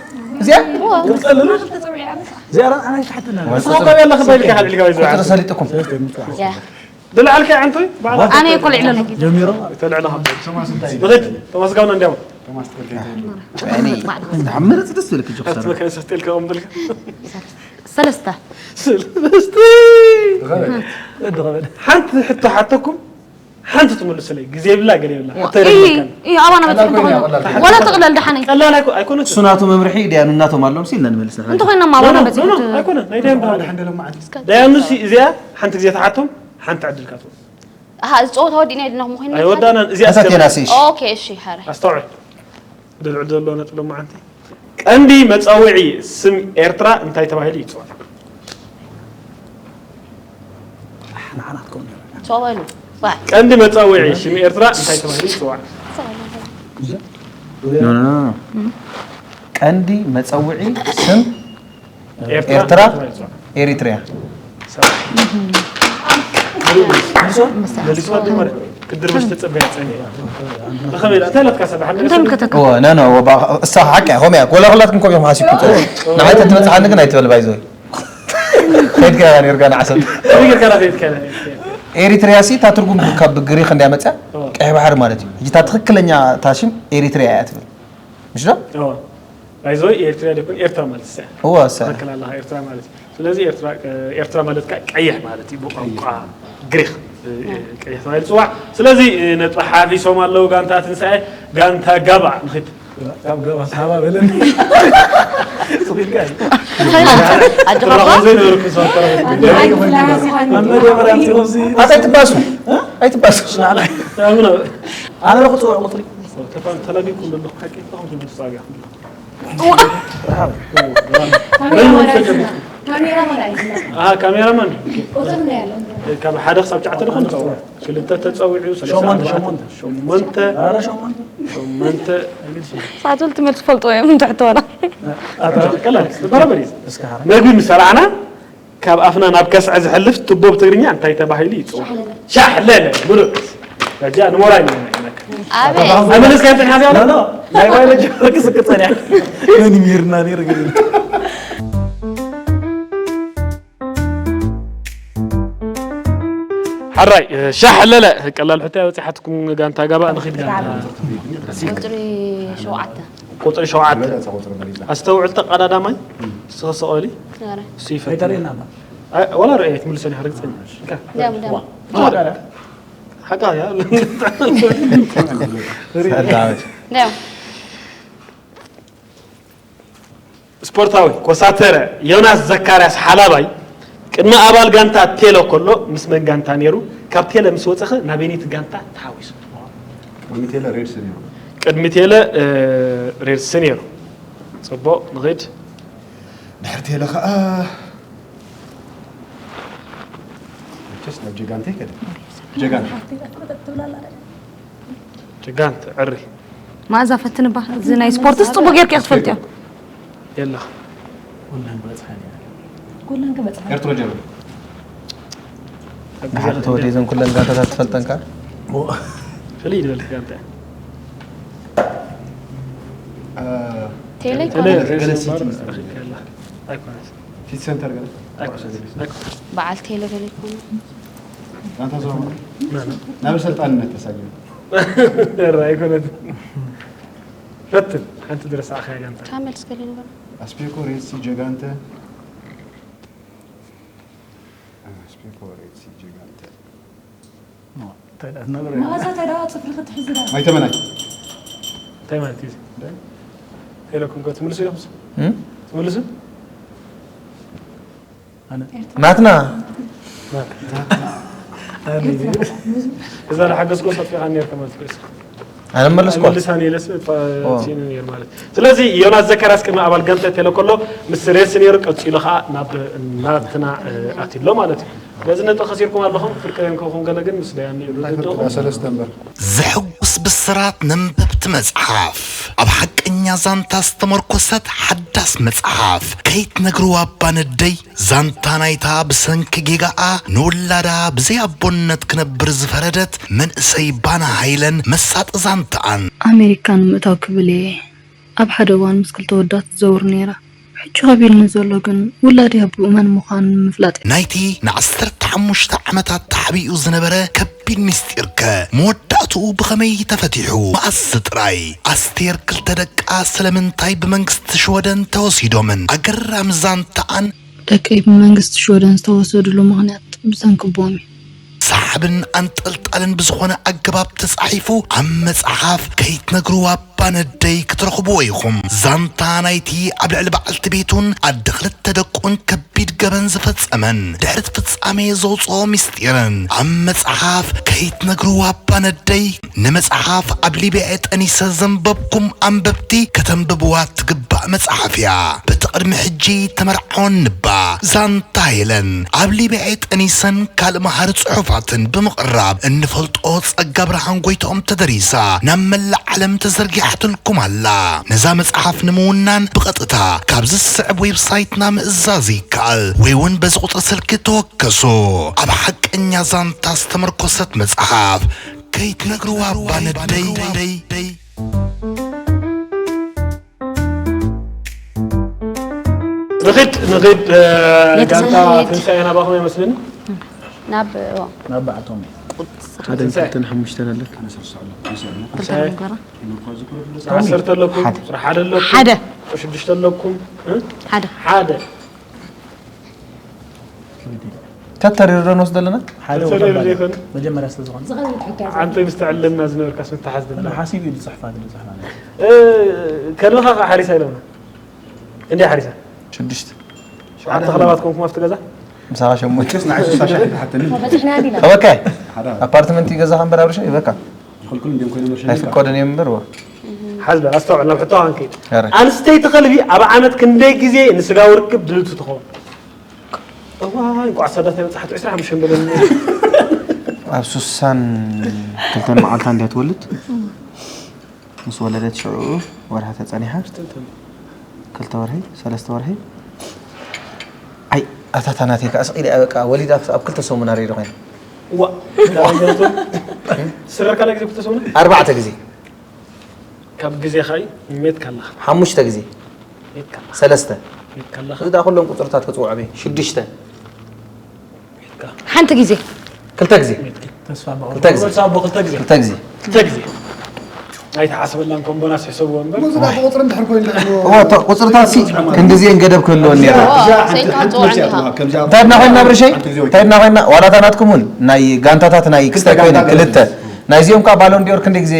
እዚኣ ዋ እዚኣ ኣነ ኣይትሓትና ስሞካብ ያለ ክባይል ካል ዕልጋዊ ቁፅሪ ሰሊጥኩም ያ ድልዓልካ ዓንቶይ ባዕላ ኣነ እኮ ልዕለሉ ጀሚሮ ተልዕለ ካብ ብኸት ቶማስ ጋውና እንዲያው ቶማስ ትፈልገ ያኒ ምርፅ ደስ ዝብለክ ጆክ ሰራ መካን ሰስቴልካ ቆምጥልካ ሰለስተ ሰለስተ ሓንቲ ሕቶ ሓተኩም ሓንቲ ትምልሱለይ ግዜ የብላ ገለ የብላ ሕቶ የብለካን እዩ ኣባና በፂሑ እንተኾይኑ ወላ ትቕለል ደሓነይ ቀላል ኣይኮ- ኣይኮነትን እሱ ናቱ መምርሒ ድያኑ እናቶም ኣለዎም ሲልና ንመልስ ንሓንቲ። እንተኾይኖም ኣባና በፂሑ ኣይኮነን ናይ ዳያኑ ዳያኑ ሲ እዚኣ ሓንቲ ግዜ ተሓቶም ሓንቲ ዕድልካ ትወስድ ኣሃ እዚ ፀወታ ወዲእና ኢልና ምኾይኑ ኣይወዳናን እዚኣ እዛ ቴናሲሽ ኦኬ እሺ ሓረ ኣስተውዕል ደልዕል ዘሎ ነጥብ ሎማዓንቲ ቀንዲ መፀውዒ ስም ኤርትራ እንታይ ተባሂሉ ይፅዋዕ ንዓናትኩም ሶበሉ ባይ ቀንዲ መፀውዒ ስም ኤርትራ እንታይ ተባሂሉ ይፅዋዕ ኖ፣ ኖ፣ ኖ፣ ኖ። ቀንዲ መፀውዒ ስም ኤርትራ ኤሪትሪያ መሊስዋ ዶ ማለት ቅድር መሽ ተፀበያ ፀኒያ ብኸመይ ዳ እንታይ ለትካ ሰብሓ እንታይ ምከተካ እወ ነ ነ እወ እሳ ሓቂ እያ ከምኡ እያ ጎላ ኩላትኩም ከምኡ ኢኹም ሓሲብኩም ፀ ንዓይ ተትበፅሓኒ ግን ኣይትበል ባይዞ ከይድካ ኢኻ ነርካ ንዓሰብ ከመይ ጌርካ ዳ ከይድካ ኤሪትሪያ ሲ እታ ትርጉም ካብ ግሪክ እንዲያ መፅያ ቀይ ባሕሪ ማለት እዩ ሕጂ እታ ትክክለኛ እታ ሽም ኤሪትሪያ እያ ትብል ምሽ ዶ ባይዘወይ ኤርትሪያ ደኩን ኤርትራ ማለት እያ እወ እሰ ትክክል ኣለኻ ኤርትራ ማለት እዩ ስለዚ ኤርትራ ኤርትራ ማለት ከዓ ቀይሕ ማለት እዩ ብቋንቋ ግሪክ ቀይሕ ተባሂሉ ፅዋዕ ስለዚ ነጥቢ ሓፊሶም ኣለዉ ጋንታ ትንሳኤ ጋንታ ጋባ ንክድ ካብ ገባ ሳባ በለኒ ኣጆኻባ ዘይነበርኩ ሰው ኣብ መጀመርያ ትኾዚ ኣታ ኣይትባሱ ኣይትባሱ ኣነ ክፅውዕ ቁፅሪ ተላጊኩም ዘለኹ ሓቂ ኹም ትብሉ ፃብያ ካሜራማን ኣይስና። ካሜራማን ኣይስና። ኣሃ፣ ካሜራማን። ቁጽር ነው ያለው። ካብ ሓደ ክሳብ ትሽዓተ ደኾን ክልተ ተጸዊዑ፣ ሰለስተ፣ ሸሞንተ፣ ኣርባዕተ፣ ሸሞንተ። ሸሞንተ። ኧረ ሸሞንተ። ሸሞንተ። ሳቱል ትምህርቲ ፈልጦ እዮም ትሕተወና። ኣታ ቀላል፣ በረበሪ። እስከ ሐራ። መግቢ ምስ በላዕና ካብ ኣፍና ናብ ከስዐ ዝሕልፍ ቱቦ ብትግርኛ እንታይ ተባሂሉ ይጽዋዕ? ሻሕለለ። ሻሕለለ፣ ብሉጽ። በጃ ንሞራይ ነው የሚነካ። ኣበይ? ኣመለስ ከንተ ሓዚ ኣላ? ኖ፣ ኖ፣ ናይ ባዮሎጂ ወርክ ስክተን እያ። ምን ሚርና ነይሩ ግን። ሓራይ፣ ሻሕለለ፣ ቀላል ሕቶ እያ በጺሓትኩም ጋንታ ጋባ፣ ንኺድ ጋንታ። ቁጽሪ ሸውዓተ። ቁጽሪ ሸውዓተ። ዝበለጸ ቁጽሪ መሪጽና። ኣስተውዕል ተቐዳዳማይ፣ እሱ ክስቐሊ፣ ኧረ። እሱ ይፈትን። ኣይተርእየና እባ። ኣይ፣ ወላ ርኣየት ምልሰን ይሓርግ ጸኒ። እንካ። ደም፣ ደም። ዋ። ሓቃ እያ። ደም። ስፖርታዊ ኮሳተረ ዮናስ ዘካርያስ ሓላባይ ቅድሚ ኣባል ጋንታ ቴሎ ከሎ ምስ መን ጋንታ ነይሩ? ካብ ቴለ ምስ ወጸኸ ናበይነይቲ ጋንታ ተሓዊሱ? ቅድሚ ቴለ ሬድስ ነይሩ። ቅድሚ ቴለ፣ እ፣ ሬድስ ነይሩ። ጽቡቕ፣ ንኺድ። ድሕሪ ቴለ ኸኣ መቸስ ናብ ጀጋንተይ ከደ። ጀጋንተ። ጀጋንተ፣ ዕሪ። መኣዛ ፈትንባ፣ እዚ ናይ ስፖርትስ ጽቡቕ ጌርካ ክትፈልጥዮ። የላ። ጎላን ክበጽሓን እያ። ጎላን ክበጽሓን። ኤርትሮ ጀርመን። ንሓንቲ ተወዲዘን ኩለን ጋንታታት ትፈልጠንካ? ፍልይ ዝበለት ጋንታ እያ። አ፣ ቴሌ ቴሌ ኮነ። ገለ ሲቲ ገለ ይመስለኛል። ኣይኮነን። ሲቲ ሴንተር ገለ? ኣይኮነን። ኣይኮነን። በዓል ቴሌ ገለ ይኮነ። ጋንታ ዞባ ማእከል። ና፣ ና። ናብ ሰልጣንነት ተሳጊሩ። ኧረ ኣይኮነን። ፈትን፣ ሓንቲ ዝረሳዕካያ ጋንታ። ካብ መልስ ገለ ይንበር። ኣስፔኮ፣ ሬድሲ፣ ጀጋንተ። ኣስፔኮ፣ ሬድሲ፣ ጀጋንተ። ኖ፣ እንታይ ደኣ ትነግር? መኣዛ እንታይ ደኣ ጽፍሪ ክትሕዝ ደኣ? ማይ ተመናይ። እንታይ ማለት እዩ እዚ? እንታይ? ሄለኩም ከ ትምልሱ ኢኹም? እም? ትምልሱ? ኣነ። ናትና። ናትና። ኣነ። እዛ ዝሓገዝኩ ሰፊኻ ነርካ ማለት እዩ። ኣነ መለስኩ። መልሳን የለስ ኦ። ሲኑ ነር ማለት። ስለዚ ዮናስ ዘካርያስ ቅድሚ ኣባል ጋንታ ቴሌ ከሎ ምስ ሬስ ነይሩ፣ ቀጺሉ ኸኣ ናብ ናትና፣ እ፣ ኣትሎ ማለት እዩ። ስለዚ ነጥቢ ከሲርኩም ኣለኹም፣ ፍርቂ ሬም ከኹም ገለ ግን ምስ ደያኒ ይብሉ እንታይ ፍርቂ ዘለኹም። ደያ ሰለስተ እምበር። ዘሐጉስ ብስራት ነንበብቲ መጽሓፍ። ኣብ ሓቀኛ ዛንታ ዝተመርኮሰት ሓዳስ መጽሓፍ። ከይትነግርዋ እባ ነደይ፣ ዛንታ ናይታ ብሰንኪ ጌጋኣ ንውላዳ ብዘይ ኣቦነት ክነብር ዝፈረደት መንእሰይ ባና ሃይለን መሳጢ ዛንታኣን። ኣሜሪካ ንምእታው ክብል እየ ኣብ ሓደ እዋን ምስ ክልተ ወዳት ትዘውር ነይራ። ሕጂ ከቢድኒ ዘሎ ግን ውላደይ ኣቦኡ መን ምዃኑ ንምፍላጥ እዩ። ናይቲ ንዓሰርተ ሓሙሽተ ዓመታት ተሓቢኡ ዝነበረ ከቢድ ምስጢርከ መወዳእትኡ ብኸመይ ተፈቲሑ? መኣስ ጥራይ? ኣስቴር ክልተ ደቃ ስለምንታይ ብመንግስቲ ሽወደን ተወሲዶምን? ኣገራሚ ዛንታኣን ደቀይ ብመንግስቲ ሽወደን ዝተወሰድሉ ምኽንያት ብሰንኪ ኣቦኦም እዩ። ሰሓብን ኣንጠልጣልን ብዝኾነ ኣገባብ ተጻሒፉ ኣብ መጽሓፍ ከይትነግርዋ እባ ነደይ ክትረኽብዎ ኢኹም። ዛንታ ናይቲ ኣብ ልዕሊ በዓልቲ ቤቱን ኣደ ክልተ ደቁን ከቢድ ገበን ዝፈጸመን ድሕሪ እቲ ፍጻሜ ዘውጽኦ ምስጢርን ኣብ መጽሓፍ ከይትነግርዋ እባ ነደይ። ንመጽሓፍ ኣብ ሊብያ ጠኒሰ ዘንበብኩም ኣንበብቲ ከተንብብዋ ትግባእ መጽሓፍ እያ። በቲ ቅድሚ ሕጂ ተመርዓወኒ እባ ዛንታ ሄለን ኣብ ሊብያ ጠኒሰን ካልእ መሃሪ ጽሑፋትን ብምቕራብ እንፈልጦ ጸጋ ብርሃን ጎይትኦም ተደሪሳ ናብ መላእ ዓለም ተዘርጊሓትልኩም ኣላ። ነዛ መጽሓፍ ንምውናን ብቐጥታ ካብዚ ዝስዕብ ዌብሳይትና ምእዛዝ ይከኣል ወይ እውን በዚ ቁጽሪ ስልኪ ተወከሱ። ኣብ ሓቀኛ ዛንታ ዝተመርኮሰት መጽሓፍ ከይትነግርዋ እባ ነደይ። ንኺድ፣ ንኺድ፣ እ፣ ነቲ ጋንታ ዝሃየት። ትንሳኤ ናባኹም ኣይመስልን? ናብ፣ ኦ። ናብ በዓልቶም እዩ። ቁጽሪ ሓደ ትንሳኤ። ክልተን ሓሙሽተን ኣለካ። ትንሳኤ። ዓሰርተ ኣለኩም፣ ሓደ። ቁጽሪ ሓደ ኣለኩም፣ ሓደ። ቁጽሪ ሽዱሽተ ኣለኩም፣ እ? ሓደ። ሓደ። ተተሪሩ ዶ ንወስዶ ኣለና? ሓደ ተተሪሩ ወደባ ዘይኮነ። መጀመርያ ስለ ዝኾነ። ዝኸነ ትሕቶ እያ። ኣንተ ምስ ተዕልለና ዝነበርካስ ምትሓዝ ኣነ ዘለና። ሓሲቡ እዩ ዝጽሕፋ፣ ግን ዝጽሕፋ። እ፣ ከልብኻ ኸዓ ሓሪሳ ኢሎምና። እንድያ ሓሪሳ? ሽዱሽተ። ሸውዓተ ክለባት ኮንኩም ኣብቲ ገዛ? ምሳኻ ሸሞንተ። ንዓይ ስሳ ሻሕ ተሓተኒ። በፂሕና ዲና። ተወካይ። ሓደ። ኣፓርትመንት ይገዛኻ እምበር ኣብርሻ ይበካ። ይኸልኩን እንዲዮም ኮይኖም ርሸን ይካ። ኣይፍቀድን እዮም እምበር፣ ዋ። ሓዝ በል፣ ኣስተውዕል፣ ናብ ሕቶኻ ክንከይድ። ኣንስተይቲ ከልቢ ኣብ ዓመት ክንደይ ግዜ ንስጋዊ ርክብ ድልውቲ ትኸውን? እዋይ፣ እንቋዕ ኣሳዳት ኣይበጻሕት፣ ዕስራ ሓሙሽተ በለኒ። ኣብ ሱሳን ክልተን መዓልታ እንድያ ትወልድ። ምስ ወለደት ሽዑ ወርሒ ተጸኒሓ። ክልተ ወርሒ፣ ሰለስተ ወርሒ። ኣይ፣ ኣታ ታናቴ ከኣ ስቕ ኢለ በቃ ወሊዳ ኣብ ክልተ ሰሙን ኣረይ ዶ ኮይና? እዋ፣ ስረካ ግዜ ክልተ ሰሙን? ኣርባዕተ ግዜ። ካብ ግዜኻ እዩ፣ ሜት ካላኻ። ሓሙሽተ ግዜ። ሜት ካላኻ። ሰለስተ። ሜት ካላኻ። እዚ ደኣ ኩሎም ቁጽርታት ክጽውዖም እየ። ሽዱሽተ። ሜት ካላኻ። ሓንቲ ግዜ። ክልተ ግዜ። ሜት ካላኻ። ተስፋ በቑ። ክልተ ግዜ። ሳቦ ክልተ ግዜ። ክልተ ግዜ። ክልተ ግዜ። ኣይተሓስበላን ኮምቦናስ ሕሰብዎ እምበር። እዚ ደኣ ቁጽሪ እንድሕር ኮይኑ እዎ፣ እቶ ቁጽርታት ሲ ክንድዜን ገደብ ክህልወን ነይሩ። እዎ፣ ሰይጣን ጽውዓኒ ኢኻ። እንታይ ድና ኮይንና ብርሸይ? እንታይ ድና ኮይንና? ዋላ እታ ናትኩም እውን ናይ ጋንታታት ናይ ክስታይ ኮይነን ክልተ። ናይዚኦም ከኣ ባሎን ዲዮር ክንደይ ግዜ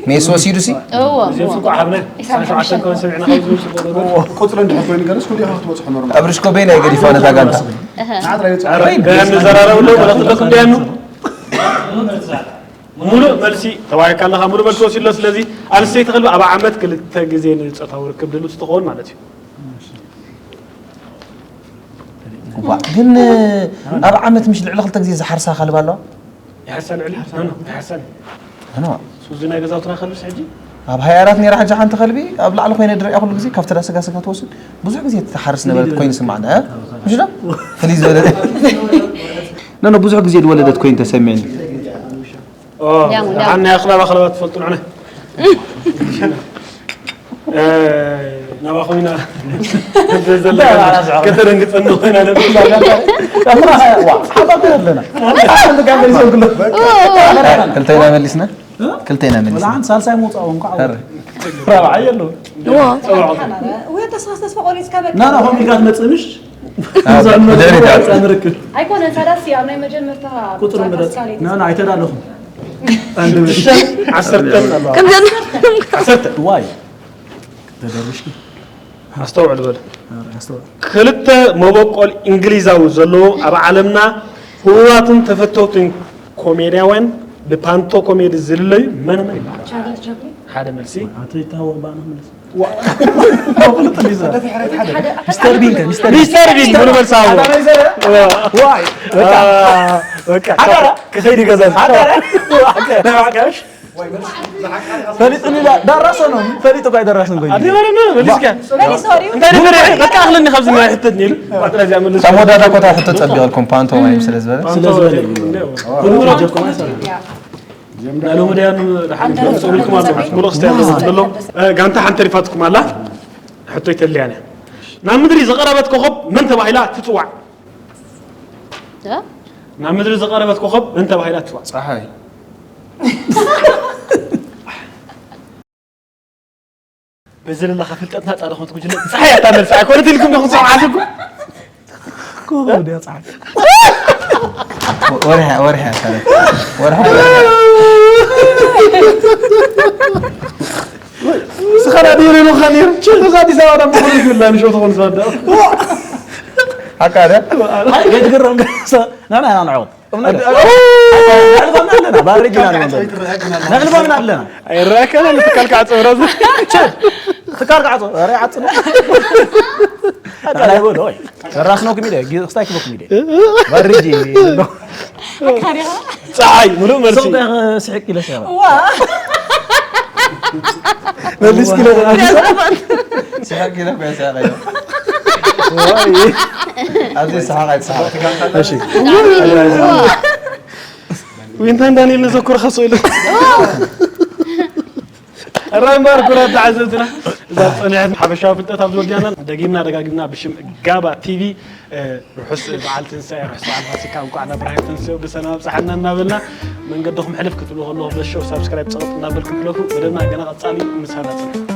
ሜሲ ወሲዱ ሲ? እዎ፣ እዚኦም እዎ። ጽቡቅ ሓብና። ኢሳብ ሓምሽተ። ቁጽሪ እንድሕር ኮይኑ ገለስ ኩሉ ኢኻ ክትበጽሑ ኖርማል። ኣብርሽ ኮ በይና ይገዲፋ ነታ ጋንታ። እህ። ንዓት ራዩ ጸ-፣ ኧረ፣ ገና ንዘራረብሉ፣ ወላ ክልተኩም ደያኑ? ሙሉእ መልሲ ተባሂካ ኣለኻ፣ ሙሉእ መልሲ ወሲድሎ። ስለዚ ኣንስተይቲ ከልቢ ኣብ ዓመት ክልተ ግዜ ንጾታዊ ርክብ ድልውቲ ትኸውን ማለት እዩ። እዋ፣ ግን ኣብ ዓመት ምሽ ልዕሊ ክልተ ግዜ ዝሓርሳ ከልቢ ኣለዋ? ይሓርሳ ልዕሊ? ኖ፣ ኖ፣ ይሓርሳ። ኖ። ሱዚ ናይ ገዛውትና ከልብስ ሕጂ? ኣብ ሃያ ኣራት ነይራ ሕጂ ሓንቲ ከልቢ ኣብ ላዕሊ ኮይነ ድሪኣ ኩሉ ግዜ ካብቲ ዳ ስጋ ስጋ ትወስድ ብዙሕ ግዜ ትሓርስ ነበረት ኮይኑ ስማዕና፣ እ? ምሽ ዶ? ፍልይ ዝበለ። ኖ፣ ኖ፣ ብዙሕ ግዜ ዝወለደት ኮይኑ ተሰሚዕኒ። ኦ፣ ዳሙ፣ ዳሙ። ደሓን ናይ ኣኽላባ ከለባት ትፈልጡ ንዕነ። እ፣ ናባኹም ኢና። ከተደንግጸኒ ኮይና ነበር። ዋ፣ ሓባብ ኣለና። ክልተ ኢና መሊስና? ክልተ ኢና መሊስና? ወላ ሓንቲ ሳልሳይ ምውጻእ እንኳ ኧረ። ራብዓይ የለውን። ዋ። ወይ ተስፋ፣ ተስፋ ቆሪጽካ በቃ። ና፣ ና፣ ሆም ኢልካ ትመጽእ ምሽ? ኣብ ብድሕሪት ኣት-፣ ኣይኮነን፣ ሳዳሲ ኣብ ናይ መጀመርታ ቁጽሪ ጻድቃ ምረጽ። ስካሌት። ና፣ ና፣ ኣይተዳለኹም። ዓሰርተ ኣለዋ። ከምዚ ዓሰርተ። ዋይ። ተደርብሽኪ። ኣስተውዕል በል። ኧረ፣ ኣስተውዕል። ክልተ መበቆል እንግሊዛዊ ዘለዎም ኣብ ዓለምና ህቡባትን ተፈተውትን ኮሜድያውያን ብፓንቶ ኮሜዲ ዝልለዩ መን መን ይበሃሉ? ቻርሊ ቻፕሊን። ሓደ መልሲ። ኣቶ ይታወቅ ባና መልሲ። ዋ። ፍሉጥ እንዲዛ። ሓደ፣ ሓደ። ሚስተር ቢን ከ፣ ሚስተር ቢን። ሚስተር ቢን፣ ሙሉ መልሲ ኣዎ። ሓደ ናይ ዘረ። ዋይ። በቃ። አ፣ በቃ። ሓዳራ። ክኸይድ ይገዛል። ሓዳራ። ዋይ። ናይ ማዕቀሽ። ፈሊጥኒ ዳ-፣ ዳራሶ ነው። ፈሊጥ እኮ ኣይደራስን ኮይኑ። ኣዲ ማለት ነው፣ መሊስካ። መሊስ ወዲኡ። እንታይ ነበር? በቃ ኣኽለኒ ካብዚ ናይ ሕተት ነይሩ። ባጥራ እዚኣ መልስ። ካብ መወዳእታ ኮታ ሕቶ ጸቢቐልኩም፣ ፓንቶ ማይም ስለ ዝበለ። ስለ ዝበለ። ኩሉ ጀኮ ማለት ነው። ናይ ሎሚ ደያኑ ደሓን ጸጉርኩም ኣሎ። ሙሉ ክስታይ ኣለዎ ዘሎ። እ፣ ጋንታ ሓንቲ ሪፋትኩም ኣላ። ሕቶ ይተልያን እያ። ናብ ምድሪ ዝቐረበት ኮኸብ መን ተባሂላ ትጽዋዕ? እ? ናብ ምድሪ ዝቐረበት ኮኸብ መን ተባሂላ ትጽዋዕ? ጸሓይ። በዚ ዘለኻ ፍልጠትና ጻድቕ ክትጉጅለ ጸሓይ ኣታ መልሲ ኣይኮነት ኢልኩም ዶ ክትሰምዓ ኣለኩም? ኮኸብ ድያ ጸሓይ? ወርሒ፣ ወርሒ ኣካለ። ወርሒ። ስኻና ድየለ ኢሉኻ ነይሩ። ችግር ኣዲስ ኣበባ ዳም ብኹሉ ይብላ ንሾ ትኾን ዝወዳ። ሓቃ ድያ? ኣይ፣ ከይትግረም ገ-፣ ንሕና ኢና ንዕወት። ቁም ነገር። ኣይ፣ ነዕልቦም ኣለና፣ ባር ሪጅናል ወንበር። ነዕልቦም ኣለና። ኣይረኣከን ኣሎ ትካል ክዓጽ ብረዝ። ቸ፣ ትካል ክዓጽ፣ ኧረ ይዓጽ ነው። ኣታ ይበሎ፣ ወይ። ሰራስ ነው ክሚደ፣ ጊ-፣ ስታይ ክበክ ሚደ። ባር ሪጂ። ጸሓይ፣ ሙሉእ መልሲ። ሱቕ ደ-፣ ስሕቅ ኢለ ሰራ። ዋ። መልስ ኪሎ። ስሕቅ ኢለ እኮ እየ ሰራ። ወይ። ኣብዚ ሰሓቕ ኣይትሰሓቕ። እሺ። ዊንታን ዳንኤል ነዘኩረኻ ስቕ ኢሉ። ራይ እምበኣር ኩራት ተዓዘብትና፣ እዛ ጸኒሐት ሓበሻዊ ፍልጠት ኣብዚ ወዲኣና፣ ደጊምና ደጋጊምና ብሽም ጋባ ቲቪ፣ እ፣ ርሑስ በዓል ትንሳኤ፣ ርሑስ በዓል ፋሲካ፣ እንኳዕ ናብ ብርሃን ትንሳኤ ብሰላም ኣብጽሓና እናበልና፣ መንገድኹም ሕልፍ ክትብሉ ከለኹም በሾው ሳብስክራይብ ጸቕጥ እናበልኩም ሕለፉ። መደብና ገና ቀጻሊ እዩ፣ ምሳና ጽንሑ።